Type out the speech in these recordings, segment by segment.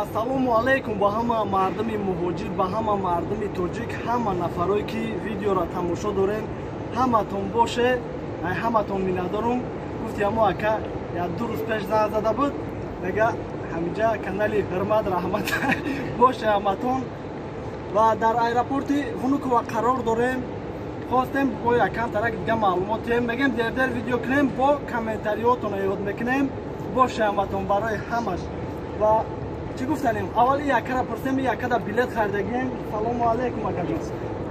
Ассалому алайкум ба ҳама мардуми муҳоҷир, ба ҳама мардуми тоҷик, ҳама нафарое ки видеоро тамошо дорем, ҳаматон боше, ҳаматон миннатдорум. Гуфти ҳамо ака як ду рӯз пеш занг зада буд, мега ҳаминҷа канали Ҳурмат Раҳмат боше ҳаматон. Ва дар аэропорти Внуково қарор дорем. Хостем бо якам тарак дига маълумот диҳем, мегем дердер видео кунем, бо комментариётонро ёд мекунем. Боше ҳаматон барои ҳамаш. Ва чӣ гуфтанем? Аввал и якара пурсем, и якада билет харидагием. Салому алайкум, акаҷон.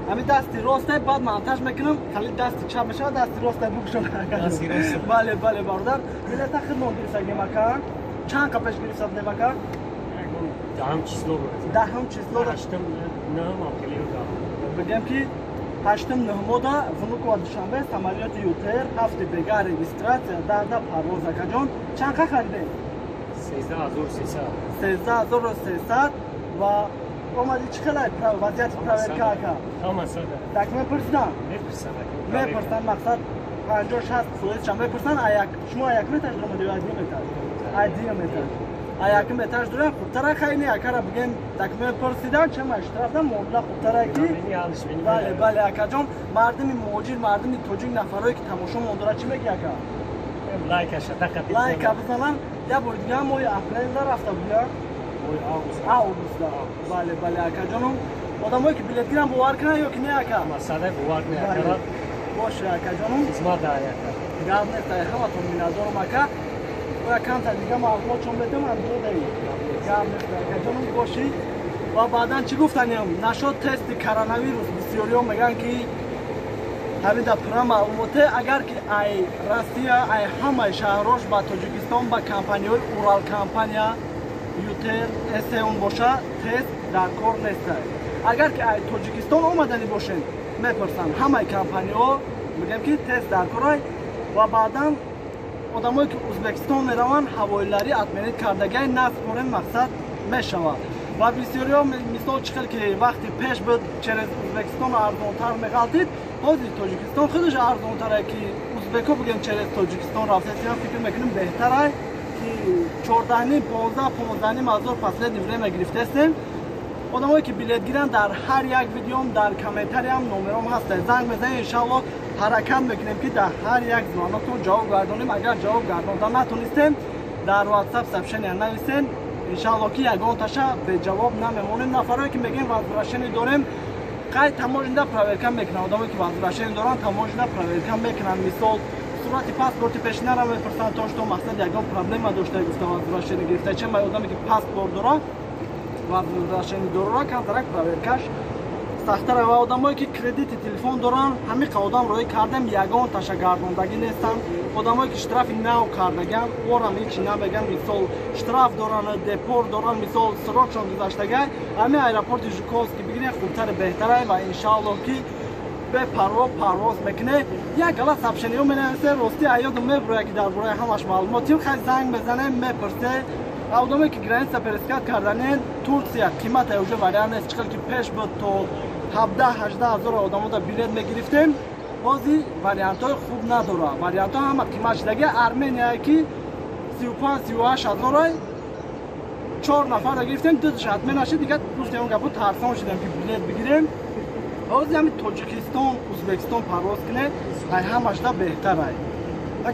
Ҳамин дасти росте, баъд монтаж мекунам, хали дасти чап мешавад, дасти росте букшон. Бале, бале, бародар. Билета хидмон гирифтагием, ака. Чанд қа пеш гирифта будем, ака? Даҳум число буд. Даҳум число. Ҳаштум, нӯҳум апрели. Бигем ки ҳаштум нӯҳмода Внуково Душанбе, самолёти ЮТР, ҳафти бега регистрация, 10-да парвоз, акаҷон. Чанд қа харидем? 13 300. 13 300. Ва омади, чӣ хелай вазъияти проверка, ака? Ҳама сада. Документ пурсидан? Мепурсанд. Мепурсанд, мақсад 50-60 фоизша мепурсанд. Шумо якум этаж омади ё дуюм этаж? Дуюм этаж. Якум этаж дорем, хубтара. Хайни акара бигем, документ пурсидан, чама штрафдан муомила хубтара ки. Бале, бале, акаҷон. Мардуми муҳоҷир, мардуми тоҷик, нафарое ки тамошо дорад, чӣ меги, ака? Лайка бизанам. Як бори дига моҳи апрелда рафта будия, августда. Бале, бале, акаҷоном. Одамое ки билет гиран, бовар кунанд ё ки не, ака? Боше, акаҷоном, гап нест. Ҳаматон миннатдорум, ака. Оя камтар дига маълумот чон медам, андодаи гап нест, акаҷоном, бошӣ. Ва баъдан чӣ гуфтанем нашод тести коронавирус? Бисёриҳо мегӯянд ки ҳамин да пурра маълумоте. Агар ки ай Россия, ай ҳамаи шаҳрҳош ба Тоҷикистон ба компанияҳои Урал компания, ЮТР, СЕОН боша, тест дар кор нестай. Агар ки ай Тоҷикистон омаданӣ бошед, мепурсанд ҳамаи компаниҳо, мегӯям ки тест дар корай. Ва баъдан одамое ки Ӯзбекистон мераванд, ҳавоиларӣ отменить кардагиай, наспорен, мақсад мешавад. Ва бисёриҳо, мисол, чӣ хел ки вақти пеш буд, через Ӯзбекистон арзонтар меғалтид, ҳозир Тоҷикистон худаш арзонтаре ки узбеко, бигем, через Тоҷикистон рафтесиям, фикр мекунем, беҳтарай ки 14,5, 15, 15,5 ҳазор последний время гирифтестем. Одамое ки билет гиранд, дар ҳар як видеом, дар комментариям номером ҳаста, занг мезанед. Иншалло, ҳаракат мекунем ки дар ҳар як звонок тон ҷавоб гардонем. Агар ҷавоб гардонда натонистем, дар WhatsApp сообщения нависем. Иншалло ки ягонташа беҷавоб намемонем. Нафарое ки мегӯем возвращение дорем, қай таможня проверка мекунанд. Одамое ки возвращение доранд, таможня проверка мекунанд. Мисол, сурати паспорти пешинара мепурсанд, то что мақсад ягон проблема дошта гуфта возвращение гирифта. Чем одаме ки паспорт дора, возвращение дорора, камтарак проверка ш сахтара. Ва одамое ки кредити телефон доранд, ҳамиқа одам роӣ кардем, ягон таша гардондагӣ нестанд. Одамое ки штрафи нав кардагианд, орам ҳичи намеган. Мисол, штраф доранд, депорт доранд, мисол, срок шон гузаштагай, ҳамин аэропорти Жуковский бигирен, хубтари беҳтарай. Ва иншааллоҳ ки бепарво парвоз мекуне. Як гала сообщение ҳо менависе, ростӣ аёдум мебуроя ки дар бораи ҳамаш маълумотим. Хай, занг мезанем, мепурсе. Одамое ки граница пересекать карданен, Турция қимата уже вариант нест. Чӣ хел ки пеш буд, то 17-18 ҳазор одамода билет мегирифтем, ҳозир вариантҳои хуб надорад, вариантҳо ҳама қимат шудаги. Армения ки 35-38 ҳазорай, чор нафарда гирифтем, дуташ ҳатме нашид. Дига гуфтем, гапо тарсон шудем ки билет бигирем. Ҳозир ҳами Тоҷикистон, Ӯзбекистон парвоз кунем, ай ҳамашда беҳтарай.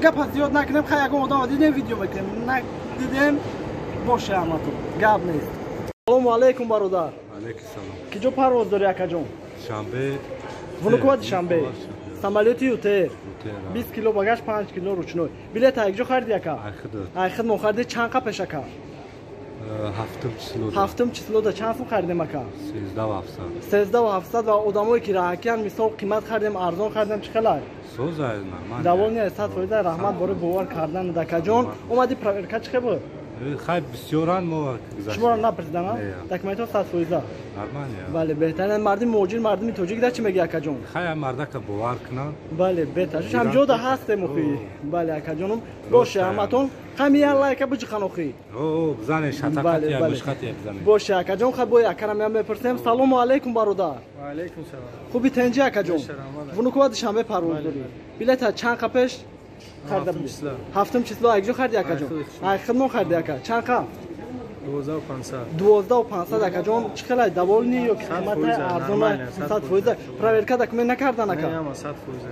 Гапа зиёд накунем. Хай, ягон одама дидем, видео мекунем, надидем, боше ҳаматон, гап нест. Салому алайкум, бародар. Ки ҷо парвоз дорӣ, акаҷон? Шанбе. Внуково Душанбе, самолёти ЮТР, 20 кило багаж, 5 кило ручной. Билета якҷо хариди, ака? Ай хидмон хариди. Чанд қа пеш, ака? Ҳафтум число. Ҳафтум число да чанд сум харидем, ака? 13 700. 13 700. Ва одамое ки раҳакиян, мисол, қимат харидем, арзон харидем, чӣ хелай? Довольный 100%. Раҳмат бораи бовар кардан, дакаҷон. Омади, проверка чӣ хел буд? Хай, бисёран мо. Шуморо напурсидан? Документҳо 100%? Нормально. Бале, беҳтарин. Мардими муҳоҷир, мардуми тоҷик да чӣ меги, акаҷон? Хай, мардака бовар кунанд. Бале, беҳтар, ҳамҷода ҳастем охи. Бале, акаҷонум, боше ҳаматон. Ҳами як лайка биҷихан охи. Бизане, шатақати. Боше, акаҷон. Хай, бо акарам ям мепурсем. Салому алайкум, бародар. Хуби, тенҷи, акаҷон? Внуково Душанбе парвоз дорӣ. Билета чанд қа пеш харда будӣ? Ҳафтум число. Якҷо хариди, акаҷон? Ай хидмон хариди, ака? Чанд қа? 12500. 12500 акаҷон, чӣ хелай, довольный ё ки қимата арзона? 100% проверка документ накардан, ака?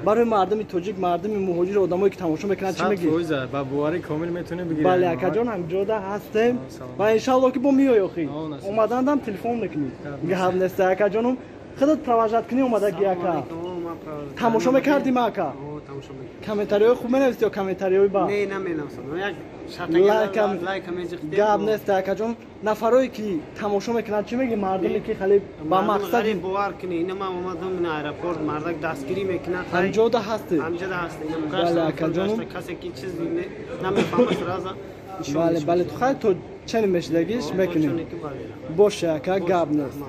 Барои мардуми тоҷик, мардуми муҳоҷир, одамое ки тамошо мекунанд, чӣ мегӣ? 100% ба боварӣ комил метавонем бигирем. Бале, акаҷон, ҳамҷода ҳастем ва иншалло ки бо меои, охи омадандам телефон мекунӣ, гап нест, акаҷонум. Худат провожать кунӣ омадаги, ака. Тамошо мекардӣ ма, ака? Комментариҳои хуб менависӣ ё комментариҳои ба? Не, наменависам. Гап нест, акаҷон. Нафарое ки тамошо мекунанд, чӣ меги, мардуме ки хеле ба мақсади бовар кунӣ, ина ман омадам ина аэропорт, мардак дастгирӣ мекунад. Ҳамҷода ҳастӣ? Ҳамҷода ҳастӣ. Бале, акаҷон. Касе ки чиз намефаҳмад, сразу. Бале, бале, ту хай то чени мешидагиш мекунем. Боше, ака, гап нест.